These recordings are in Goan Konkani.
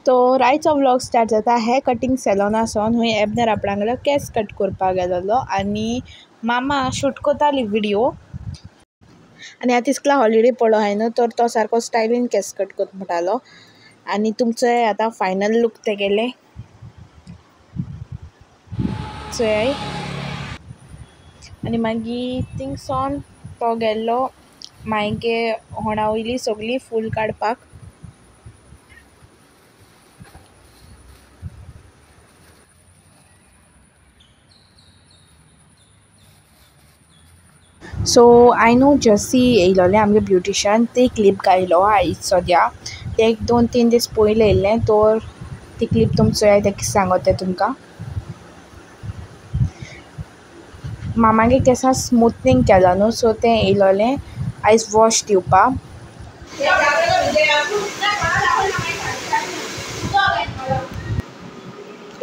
तो आयचो व्लॉग स्टार्ट जाता हे कटींग सॅलॉनासोन हुंय एबनर आपणागेलो केंस कट करपाक गेलेलो आनी मामा शूट कोताली विडियो. आनी आतां इस्कला हॉलिडे पडलो आहाय न्हू, तर तो सारको स्टायलीन केंस कट कोत म्हणटालो. आनी तुमचो आतां फायनल लूक तेगेले चोयाय. आनी मागीर थिंगसोन तो गेल्लो मायगे होणा वयली सगळीं फूल काडपाक. सो I न्हू जसी येयलोलें आमगे ब्युटिशन, ती क्लिप घायलो आयज सद्या. ते एक 2-3 दीस पयलें येयल्लें, तर ती क्लिप तुम चोयाय, तें कितें सांगोता तें तुमकां. मामागे केंसां स्मुथनींग केलां न्हू, सो तें येयलोलें आयज वॉश दिवपा.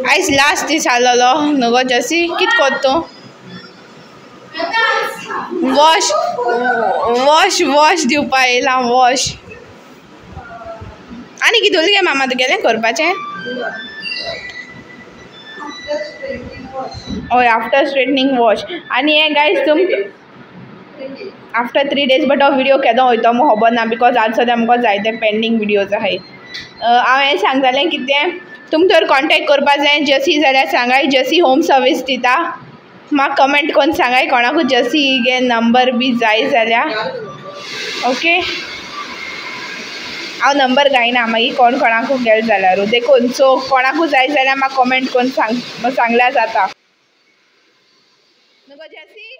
आयज लास्ट दीस आसलेलो न्हू गो जसी, कित कोत्ता तूं? वॉश वॉश वॉश दिवपा येयलां, वॉश. आनी कितें उरलें गे मामा तुगेलें करपाचें? हय, आफ्टर स्ट्रेटनींग वॉश. आनी हें गायज तुम आफ्टर 3 days, but हो विडियो केदो वयतो म्हाका खबर ना, because आज सद्या म्हाका जायते पेंडींग विडियोज आहाय. हांव हें सांगतालें कितें, तुम जर कॉन्टेक्ट करपा जाय जसी जाल्यार सांगाय, जसी होम सर्वीस दिता. म्हाका कमेंट करून सांगाय कोणाकू जसी गे नंबर बी जाय जाल्यार. ओके, हांव नंबर घायना, मागीर कोण कोणाकू गेल जाल्यार देखून. सो कोणाकू जाय जाल्यार म्हाका कमेंट करून सांगल्यार जाता. न्हू गो जसी?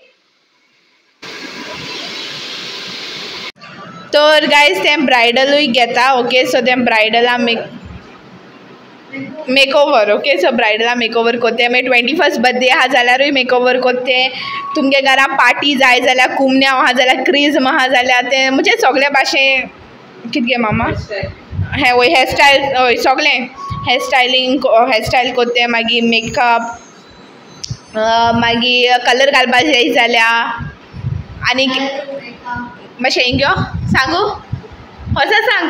तर गायज तें ब्रायडलूय घेता. ओके, सो तें bridal makeover. Okay, so bridal makeover कोत्ते. मागीर 21st birthday आहा जाल्यारूय मेकओवर कोत्ते. तुमगे घरा पार्टी जाय जाल्यार, कुमन्यांव आहा जाल्यार, क्रिज्म आहा जाल्यार, तें म्हणजे सगळे भाशेन कितें गे मामा हें वय हेअरस्टायल, हय सगळें हेअरस्टायलींग, हेअरस्टायल कोत्ते. मागीर मेकअप, मागीर कलर घालपा जाय जाल्यार. आनी मातशें हिंग सांगू हसा सांग,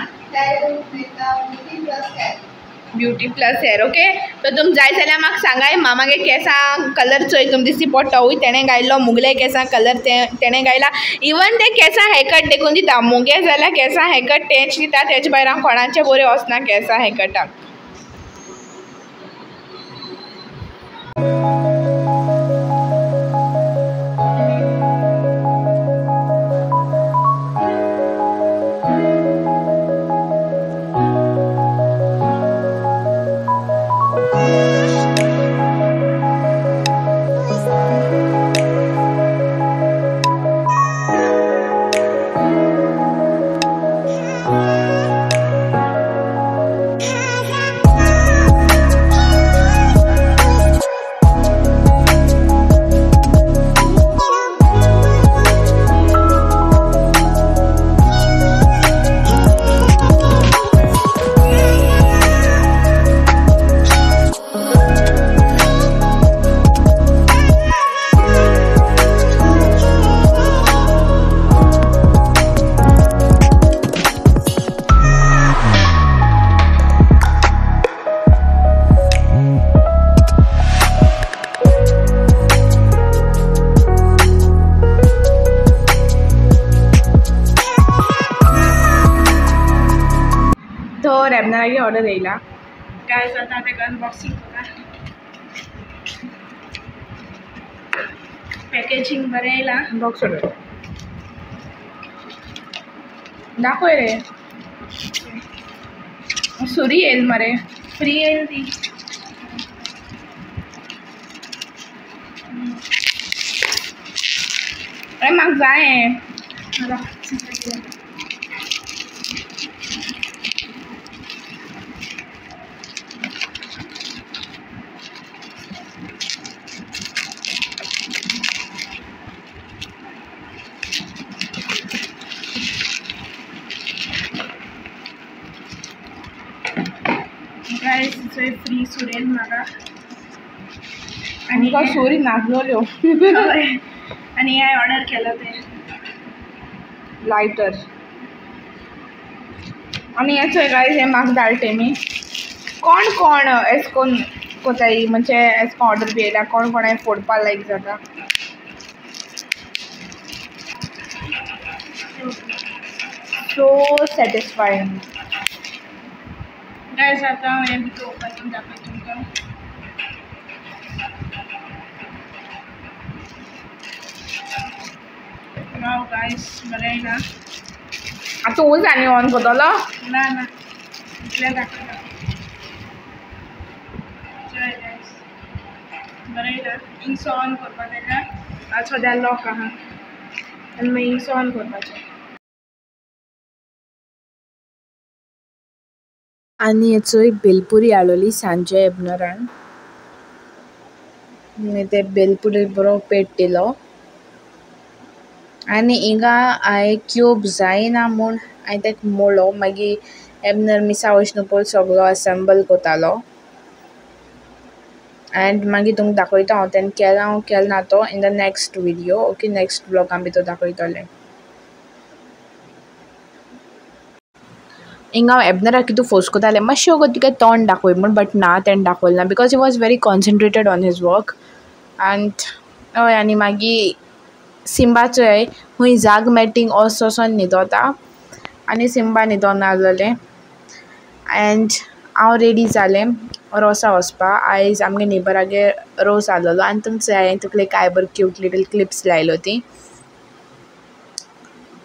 ब्युटी प्लस हेर. ओके, तर तुम जाय जाल्यार म्हाका सांगाय. मामागे केंसां कलर चोय तुम दिश्टी पडटा, वय तेणें घायल्लो मुगले केंसां कलर तेणें घायला. इवन ते केंसां हेरकट देखून दिता, मुगे जाल्यार केंसां हेरकट तेंच दिता, तेज भायर हांव कोणाचें बरें वचना केंसां हेरकटाक. तर एबनरागे ऑर्डर येयला गायज, आतां तेका अनबॉक्सिंग करा. पॅकेजींग बरें येयला. बॉक्स ऑर्डर दाखय रे, सुरी येयल मरे, फ्री येयल ती. अरे म्हाका जाय. गायज फ्री सुरेल म्हाका. आनी सुरी नागलोल्यो. आनी हांवें ऑर्डर केलो तें लायटर. आनी हें चोय गायज, हें म्हाका धाडटे मी. कोण कोण एस कोन कोताय म्हणजे एस कोन ऑर्डर बी येयल्या कोण कोणाक फोडपा लायक जाता. So satisfying guys. आतां हांव भितर ओपन करून दाखयता तुमकां. वाव गायस, बरें येयला. आतां तूंच आनी ऑन करतलो? ना ना, इतलें दाखयता. चोय गायस, बरें येयला. हिंगसो ऑन करपा तेका. आतां सद्या लॉक आहा आनी मागीर हिंगसो ऑन करपाचें. आनी हेचोय भेलपुरी हाडलोली सांजे एबनरान. ते भेलपुरी बरो पेट दिलो. आनी हिंगा हांवें क्यूब जायना म्हूण हांवें ताका मोडलो. मागीर एबनर मिसा वचून पळय सगळो असेंबल कोतालो. एंड मागीर तुमकां दाखयता हांव तेन्ना केला हांव केला ना तो in the next video. Okay, next व्लॉगान भितर दाखयतलें. हिंगा हांव एबनराक कितू फोर्स कोतालें मातशें वोगोत तुगे तोंड दाखय म्हूण, बट ना, तेणें दाखयलें ना because he was very concentrated on his work. And हय, आनी मागीर सिम्बा चोय खूंय जाग मेळटा थिंग वोस वोसोन न्हिदोता आनी सिम्बा न्हिदोन आहलोलें. एंड हांव रेडी जालें रोसा वचपा. आयज आमगे नेबरागे रोस आहलोलो आनी तुमचो हांवें तुका काय बरी क्यूट लिटल क्लिप्स लायलो ती.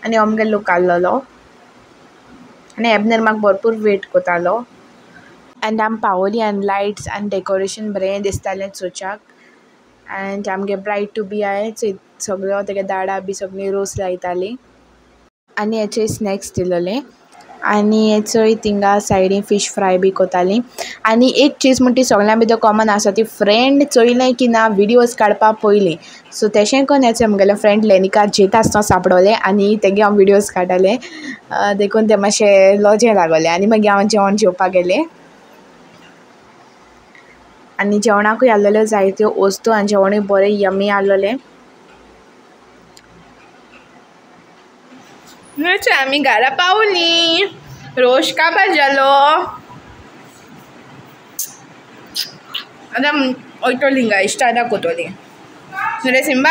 आनी अमगे लूक आहलोलो आनी एबनर म्हाका भरपूर वेट कोतालो. एंड आमी पावली आनी लायट्स आनी डेकोरेशन बरें दिसतालें चोवच्याक. एंड आमगे ब्रायड टू बी हांवें चोय सगळो तेगे दाडा बी सगळीं रोस लायतालीं. आनी हेचेर स्नॅक्स दिलोलें. आनी हेचोय थिंगा सायडीन फीश फ्राय बी कोतालीं. आनी एक चीज म्हण ती सगळ्यां भितर कॉमन आसा, ती फ्रेंड चोयलें की ना विडियोज काडपा पयलीं. सो तेशें कोन्न हेचोय म्हगेलें फ्रेंड लेनिका जेता आसतना सांपडलें आनी तेगे हांव विडियोज काडटालें, देखून तें मातशें लजें लागोलें. आनी मागीर हांव जेवण जेवपाक गेलें. आनी जेवणाकूय आहलोल्यो जायत्यो वस्तू आनी जेवणूय बरें यमी आहलोलें. आमी घरा पावलीं. रोश काबार जालो. आतां वयतोलीं हिंगा इश्टा कोतोलीं. रे Simba,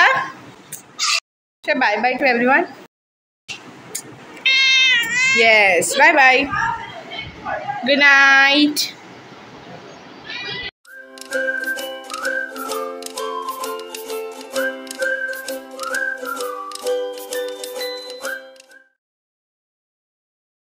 bye bye to everyone. Yes, bye bye, good night.